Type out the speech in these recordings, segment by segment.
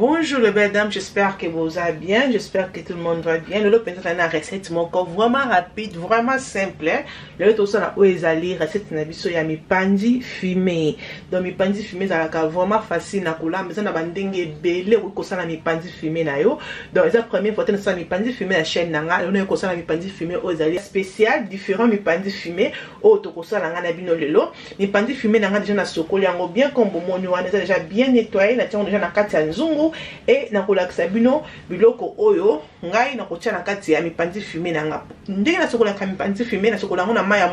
Bonjour les belles dames, j'espère que vous allez bien, j'espère que tout le monde va bien. Lelo penza na recette moko vraiment rapide, vraiment simple. Hein? Lelo tosala oyo ezali recette na biso ya mipanzi fumé. Donc mipanzi fumé ezalaka vraiment facile na kolamba, eza na ba ndenge ebele okoki kosala mipanzi fumé na yo. Donc eza première fois te nasala mipanzi fumé na chaîne na nga. Lelo naye kosala mipanzi fumé oyo ezali spécial, différent mipanzi fumé oyo tokosala nga na bino lelo. Mipanzi fumé na nga déjà nasokoli yango bien comme bomoni wana eza déjà bien nettoyé, natia yango déjà na kati ya nzungu et nakolakisa bino biloko oyo ngai nakotia na kati ya mipanzi fumé na nga. Ndenge nasokolaka mipanzi fumé, nasokola yango na mai ya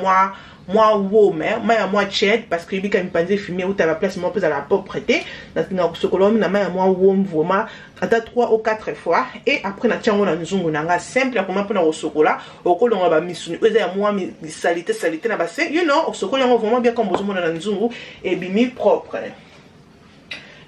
mwa warm, hein, mai ya mwa tiède, parce que yebika mipanzi fumé uta ba place moko ezala propre te. Nalinga kosokola yango na mai ya mwa warm vraiment ata 3 ou 4 fois, et après natia yango na nzungu na nga simple ya koma mpona kosokola. Okolonga ba misuni oyo eza ya mwa salité, salité na base, you know, osokola yango vraiment bien comme bozomona na nzungu ebimi propre.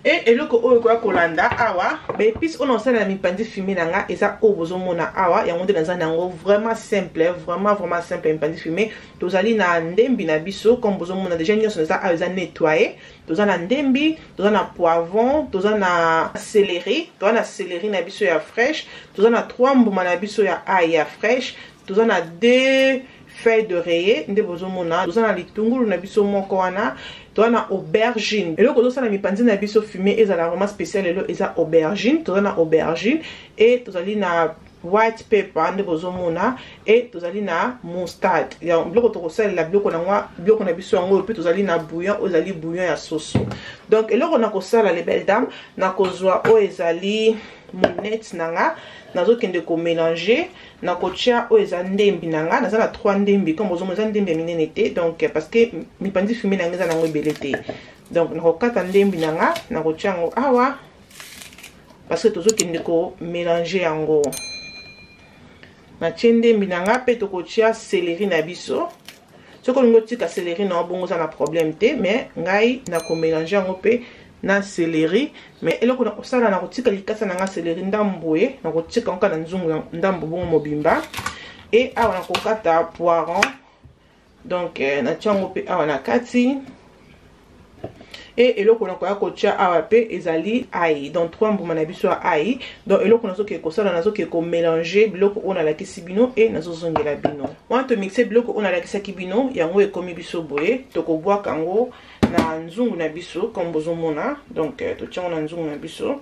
Et eloko oyo koya kolanda awa, ba épices oyo nasala na mipanzi fumé na nga eza oyo bozomona awa, yango nde naza na yango vraiment simple, vraiment, vraiment simple mipanzi fumé. Tozali na ndembi na biso comme bozomona déjà nyonso eza awa eza nettoyé. Toza na ndembi, toza na poivron, toza na céleri, toza na céleri na biso ya fraîche, toza na 3 mbuma na biso ya ail ya fraîche, toza na 2 feuilles d'oreiller nde bozomona, toza na litungulu na biso moko wana, toza na aubergine. Eloko tozosala mipanzi na biso fumé ezala vraiment spécial lelo eza aubergine, toza na aubergine et tozali na white pepper nde bozomona, et tozali na moutarde. Ya biloko tokosalela biloko na ngwa, biloko na biso yango, pe tozali na bouillon oyo ezali bouillon ya soso. Donc eloko na kosala les belles dames, na kozwa oyo ezali monette na nga, nazokende ko mélanger, na kotia oyo eza ndembi na nga, naza na 3 ndembi comme bozomona eza ndembi ya minene te, donc parce que mipanzi fumé na nga eza nango ebele te. Donc nakokata ndembi na nga, nakotia yango awa parce que tozokende ko mélanger yango. Natie ndembi na nga pe tokotia céleri na biso. Soki olingi otika céleri na yo bongo oza na problème te, mais ngai nako mélanger yango pe na céleri. Mais eloko na kosala, na kotika likasa na nga céleri ndambo boye, na kotika yango kaka na nzungu ya ndambo bongo mobimba. Et awa na kokata poiron, donc natia yango pe awa na kati. Et eloko na koya kotia awa pe ezali ail, donc 3 mbuma na biso ya ail. Donc eloko nazoke kosala, nazoke ko mélanger biloko oyo nalakisi bino et nazozongela bino. Wana to mixer biloko oyo nalakisaki bino, yango ekomi biso boye, tokobwaka yango na nzungu na biso comme bozomona. Donc totia yango na nzungu na biso.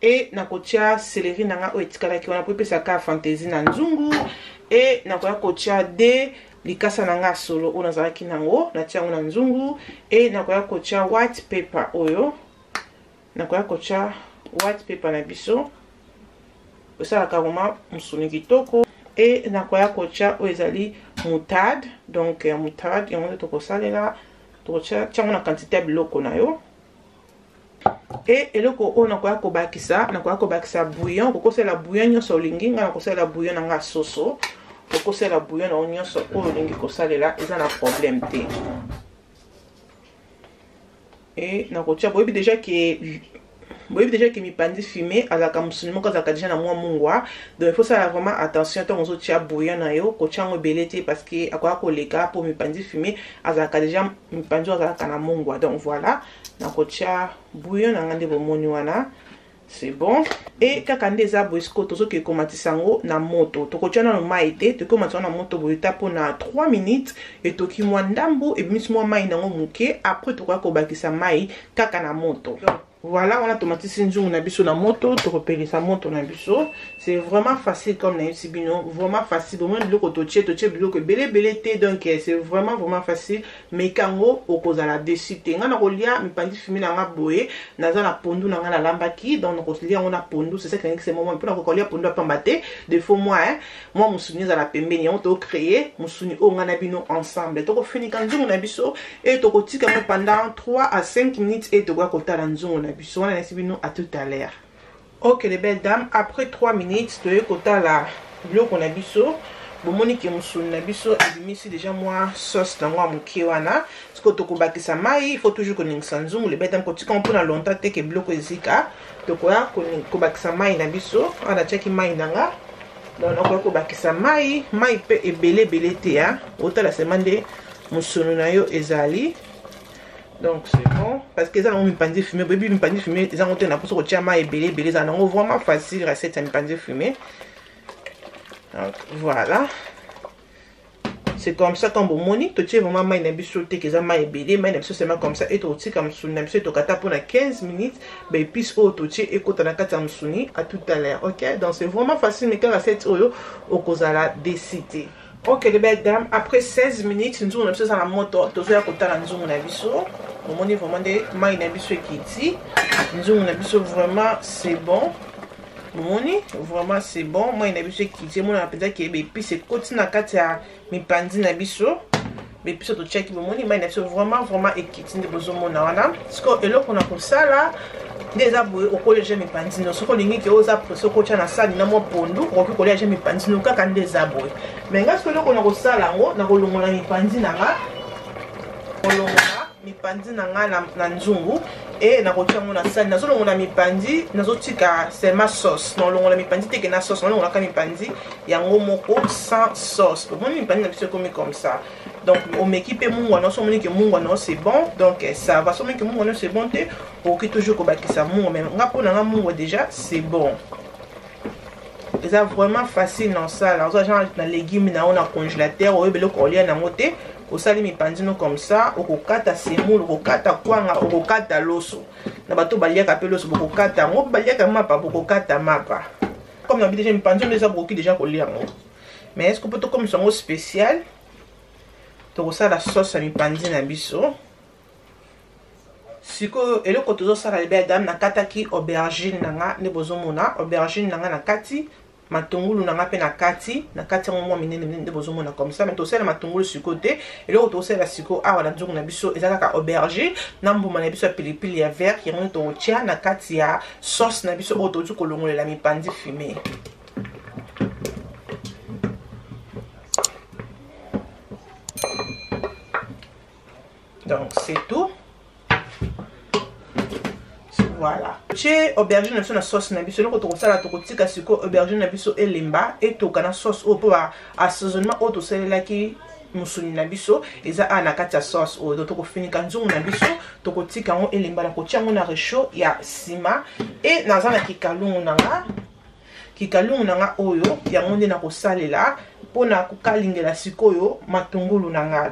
Et nakotia céleri na nga oyo etikalaki wana po epesaka fantaisie na nzungu. Et nakoya kotia de likasa na nga solo oyo nazalaki nango, natia yango na nzungu. Et nakoya kotia white pepper oyo, nakoya kotia white pepper na biso, esalaka vraiment mosuni kitoko. Et nakoya kotia oyo ezali moutarde, donc ya moutarde yango nde tokosalela, tokotia yango na quantité ya biloko na yo. Et eloko oyo nakoya kobakisa, nakoya kobakisa bouillon. Okosala bouillon nyonso olingi, nga nakosalela bouillon na nga soso. Okosala bouillon na yo nyonso oyo olingi kosalela, eza na problème te. Et nakotia, boyebi déjà ke mipanzi fumé azalaka mosuni moko azalaka déjà na mwa mungwa, donc il faut sala vraiment attention ntango ozotia bouillon na yo, kotia yango ebele te parce que akoya koleka po mipanzi fumé azalaka déjà mipanzi oyo azalaka na mungwa. Donc voilà, nakotia bouillon na nga nde bomoni wana, c'est bon. Et kaka nde eza boye, sikoyo tozoki komatisa yango na moto, tokotia nano mai te, tokomatisa yango na moto boye ta mpona 3 minutes, etoki mwa ndambu, ebimisi mwa mai nango moke, après tokoya kobakisa mai kaka na moto. Donc voilà, wana tomatisi nzungu na biso na moto, tokopelisa moto na biso. C'est vraiment facile comme nayebisi bino, vraiment facile. Bomoni biloko totie, totie biloko ebele ebele te, donc c'est vraiment vraiment facile. Mais kango okozala déçu te. Nga nakolia mipanzi fumé na nga boye, naza na pondu na nga nalambaki, donc nakolia yango na pondu, c'est ça qui c'est moment mpona kokolia pondu ya pamba te. Des fois moi, hein, moi mosuni ezala pembeni, yango tocréer mosuni oyo nga na bino ensemble. Tokofinika nzungu na biso et tokotika yango pendant 3 à 5 minutes et tokoya kotala nzungu na biso. Wana nayebisi bino, à tout à l'heure. Ok les belles dames, après 3 minutes toye kotala biloko na biso. Bomoni ke mosuni na biso ebimisi déjà mwa sauce nango ya moke wana. Sikoyo tokobakisa mai, il faut toujours koningisa nzungu les belles dames, kotika mpona longtemps te ke biloko ezika. Tokoya kobakisa mai na biso. Awa natiaki mai na nga, donc nakoya kobakisa mai, mai mpe ebele ebele te ya otala sema nde mosuni na yo ezali. Donc c'est bon parce que eza nango mipanzi fumé, boyebi mipanzi fumé eza nango te na mposa kotia mai ebele ebele, eza nango vraiment facile recette ya mipanzi fumé. Donc voilà, c'est comme ça. Quand bomoni totie vraiment mai na biso te ke eza mai ebele, mai na biso seulement comme ça, e tokotika mosuni na biso etokata mpona 15 minutes, baépice oyo totie ekota na kati ya mosuni. À tout à l'heure. Ok, donc c'est vraiment facile, mais kaka recette oyo okozala décidé. Ok les belles dames, après 16 minutes nzungu na biso eza na moto, tozoya kotala nzungu na biso. Bomoni vraiment nde mai na biso ekiti, nzungu na biso vraiment c'est bon. Bomoni vraiment c'est bon, mai na biso ekiti, emonana mpenza ke baépice ekoti na kati ya mipanzi na biso, baépice totiaki. Bomoni mai na biso vraiment vraiment ekiti nde bozomona wana. Sikoyo eloko na kosala nde eza boye, okolia ja mipanzi no. Soki olingi ke oza pressé, okotya na sani na mwa pondu, okoki kolia ja mipanzi no kaka nde eza boye. Mais ngai soki eloko na kosala yango, nakolongola mipanzi na nga, kolongola mipanzi na nga na nzungu e nakotia yango na sani. Nazolongola mipanzi, nazotika seulement sauce. Nalongola mipanzi teke na sauce, nalongolaka mipanzi yango moko sans sauce. Omoni mipanzi na biso ekomi comme ça. Donc omeki mpe mungwa nyonso, omoni ke mungwa na c'est bon, donc ça va. So omoni ke mungwa nyonso c'est bon te, okoki toujours kobakisa mungwa, mais nga mpo na nga mungwa déjà c'est bon. Eza vraiment facile na osala. Oza genre na légume na yo na congélateur, oyebi eloko olia nango te, osali mipanzi no comme ça. Okokata semoule, okokata kwanga, okokata loso. Na bato baliaka mpe loso, bokokata yango, baliaka mapa, bokokata mapa. Comme na bi déjà mipanzi oyo eza, bokoki déjà kolia yango. Mais est ce que mpo tokomisa yango spécial, tokosala sauce ya mipanzi na biso. Sikoyo eloko tozosala, les belles dames, nakataki aubergine na nga nde bozomona aubergine na nga na kati, matungulu na nga mpe na kati, na kati yango mwa minene minene nde bozomona comme ça. Mais tosala matungulu sikoyo te. Eloko tokosalela sikoyo awa na nzungu na biso eza kaka aubergine na mbuma na biso ya pilipili ya vert. Yango nde tokotia na kati ya sauce na biso oyo tokoki kolongolela mipanzi fumé. Donc c'est tout, voilà. Tie aubergine na biso na sauce na biso. Eloko tokosala, tokotika sikoyo aubergine na biso elemba, etoka na sauce oyo, mpo ba assaisonnement oyo tosalelaki mosuni na biso eza awa na kati ya sauce oyo. Donc tokofinika nzungu na biso, tokotika yango elemba na kotia yango na réchaud ya nsima. E naza na kikalungu na nga, kikalungu na nga oyo yango nde nakosalela mpona kokalingela sikoyo matungulu na nga.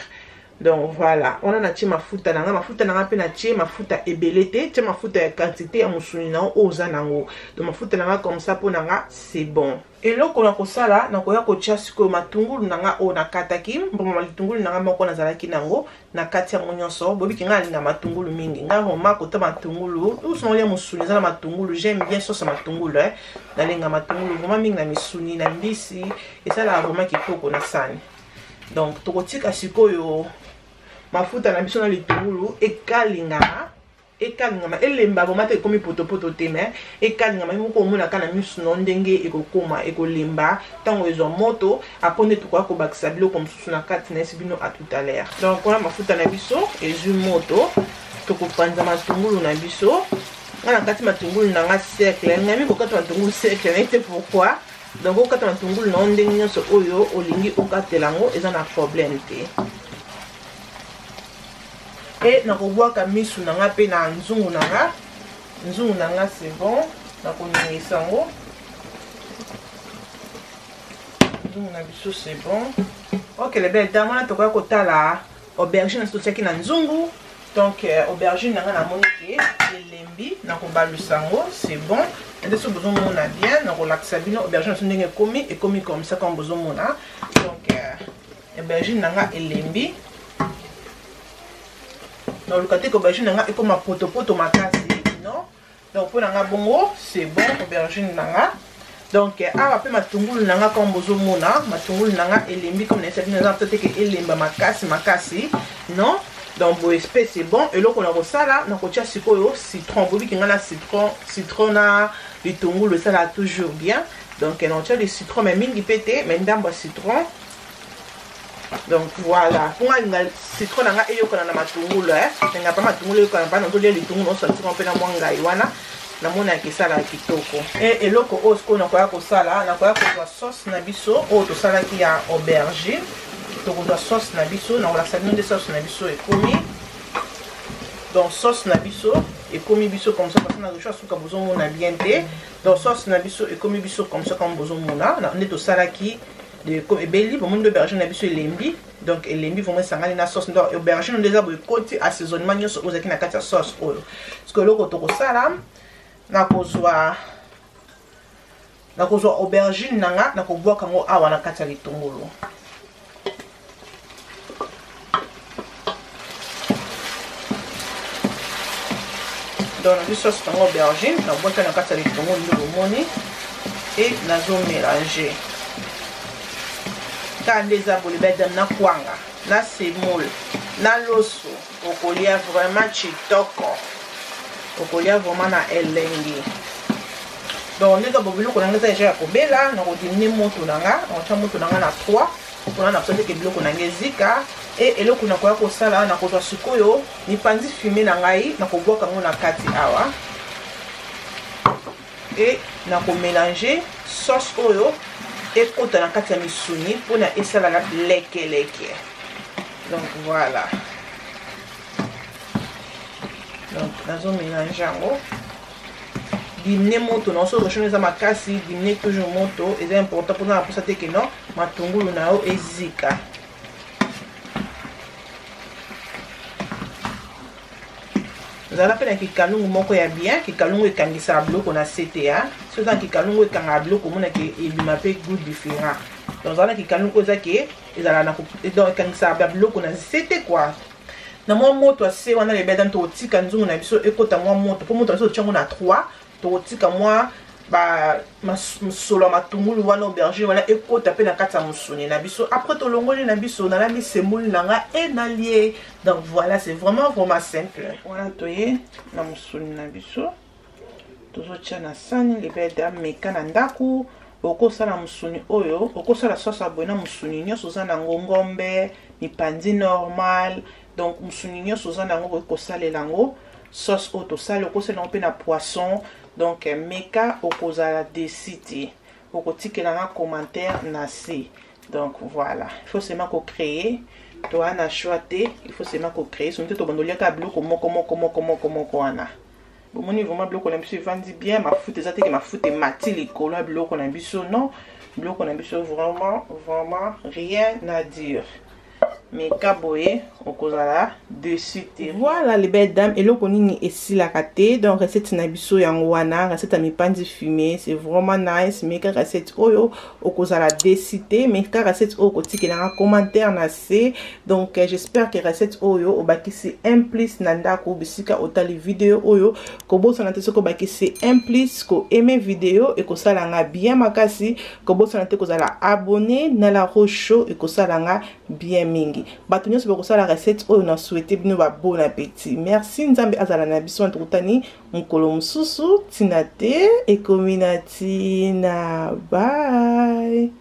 Donc voilà, wana natie mafuta na nga, mafuta na nga mpe natie mafuta ebele te. Tie mafuta ya quantité ya mosuni na yo oyo oza nango. Donc mafuta na nga comme ça, mpo na nga c'est bon. Eloko na kosala, nakoya kotia sikoyo matungulu na nga oyo nakataki, mboma litungulu na nga moko nazalaki nango na kati yango nyonso. Boyebiki ngai nalinga matungulu mingi, ngai vraiment kota matungulu nyonso naolia mosuni eza na matungulu. J'aime bien sauce ya matungulu, eh. Nalinga matungulu vraiment mingi na misuni, na mbisi, esalaka vraiment kitoko na sani. Donc tokotika sikoyo mafuta na biso na litungulu ekalingama, ekalingama, elemba vraiment te, ekomi potopoto te, mais ekalingama moko omonaka na misu no ndenge ekokoma, ekolemba ntango ezwa moto. Après nde tokoya kobakisa biloko mosusu na kati na esi bino. À tout à l'heure. Donc wana mafuta na biso ezwi moto, tokopanza matungulu na biso. Nga na kati matungulu na nga cercle, ngami kokata matungulu cercle na te, pourquoi? Donc okata matungulu na yo ndenge nyonso oyo olingi okatela yango, eza na problème te. E nakobwaka misu na nga mpe na nzungu na nga. Nzungu na nga c'est bon, nakoningisa yango. Nzungu na biso c'est bon. Ok les belles dames, wana tokoya kotala aubergine na biso totiaki na nzungu. Donc aubergine na nga namoni ke elembi, nakobalusa yango, c'est bon. Nde so bozomona bien, nakolakisa bino aubergine na biso ndenge ekomi. Ekomi comme ça comme bozomona. Donc aubergine na nga elembi. Naluka te ke aubergine na nga ekoma potopoto makasi, non. Donc mpo na nga bongo c'est bon aubergine na nga. Donc awa mpe matungulu na nga, comme bozomona, matungulu na nga elembi. Comme nayesa bino, eza te ke elemba makasi makasi, non. Donc boye mpe c'est bon. Eloko na kosala, nakotia sikoyo citron. Boyebiki nga na citron, citron na Litungulu esalaka toujours bien. Donc nakotia le citron, mais mingi mpe te, mais ndambo ya citron. Donc voilà, mpo nga alinga citron na nga eyokana na matungulu, eh. Nalinga mpa matungulu eyokana mpa nazolia litungulu naosa citron mpe na mwa ngai wana namonaka esalaka kitoko. E eloko oyo sikoyo nakoya kosala, nakoya kozwa sauce na biso oyo tosalaki ya aubergine. Tokozwa sauce na biso, nakolakisa bino nde sauce na biso ekomi. Donc sauce na biso ekomi biso comme ça, parce que na rechaud suka bozomona bien te. Donc sauce na biso ekomi biso comme ça, comme bozomona nde tosalaki ebeli. Bomoni nde aubergine na biso elembi. Donc elembi vraiment, esangani na sauce. Donc aubergine nde eza boye, ekoti assaisonnement nyonso oyo ezalaki na kati ya sauce oyo. Parce que eloko tokosala, nakozwa aubergine na nga, nakobwaka yango awa na kati ya litungulu. Donc nazwi sauce nango aubergine, nabwaki na kati ya litungulu nde bomoni, e nazomélange kaka nde eza boye. Bedam na kwanga na semoule na loso, okolia vraiment kitoko, okolia vraiment na elengi. Donc ndenge bo biloko na nga eza deja ya kobela, nakodiminuer moto na nga, nakotia moto na nga na 3 mpona na biso teke biloko na nga ezika. E eloko nakoya kosala, nakozwa sikoyo mipanzi fumé na ngai, nakobwaka yango na kati awa e nakomélange sauce oyo ekota na kati ya misuni mpona esalaka lekeleke. Donc voilà, donc nazomélange yango. Diminuer moto na soki réchaud eza makasi, diminuer toujours moto, eza important mpona na mposa te ke non matungulu na yo ezika. Ezala mpe na kikalungu moko ya bien. Kikalungu ekangisaka biloko na se te. Soki eza na kikalungu ekangaka biloko, omonaki ebima mpe goût différent. Donc ezala na kikalungu oyo eza ke ezala na, donc ekangisaka biloko na se te quoi. Na mwa moto ase wana, lebeda, tokotika nzungu na biso ekota mwa moto, mpo moto na biso totiango na 3. Tokotika mwa mosolo ya matungulu wana, aubergine wana ekota mpe na kati ya mosuni na biso. Après tolongoli na biso, nalambi semoule na nga e nalie. Donc voilà, c'est vraiment vraiment simple. Wana toye na mosuni na biso, tozotia na sani. Lebeda, meka na ndako, okosala mosuni oyo, okosala sauce ya boye na mosuni nyonso oza nango, ngombe, mipanzi normal. Donc mosuni nyonso oza nango, okoki kosalela yango sauce oyo tosali, okosala yango mpe na poisson. Donc meka, okozala déçu te, okotikela nga commentaire na se. Donc voilà, il faut seulement kocréer, toa na choix te, il faut seulement kocréer. Soki te, tobanda oliaka biloko moko moko moko moko moko wana. Bomoni vraiment biloko na biso evandi bien, mafuta eza teke, mafuta emati likolo ya biloko na biso. Non, biloko na biso vraiment vraiment rien à dire. Meka boye, okozala déçu te. Voilà les belles dames, eloko nini esilaka te. Donc recette na biso yango wana, recette ya mipanzi fumé, c'est vraiment nice. Meka recette oyo, okozala déçu te. Meka recette oyo, okotikelanga commentaire na se. Donc j'espère que recette oyo obakisi un plus na ndako bisika otali video oyo. Kobosana te, soki obakisi un plus, koaimer video ekosalanga bien makasi. Kobosana te kozala abonné na La Rose Show, ekosalanga bien mingi. Bato nyonso bakosala recette oyo, na souhaite bino ba bon appétit. Merci, Nzambe azala na biso. Na tokutani mokolo mosusu. Ntina te ekomi na ntina. Bye.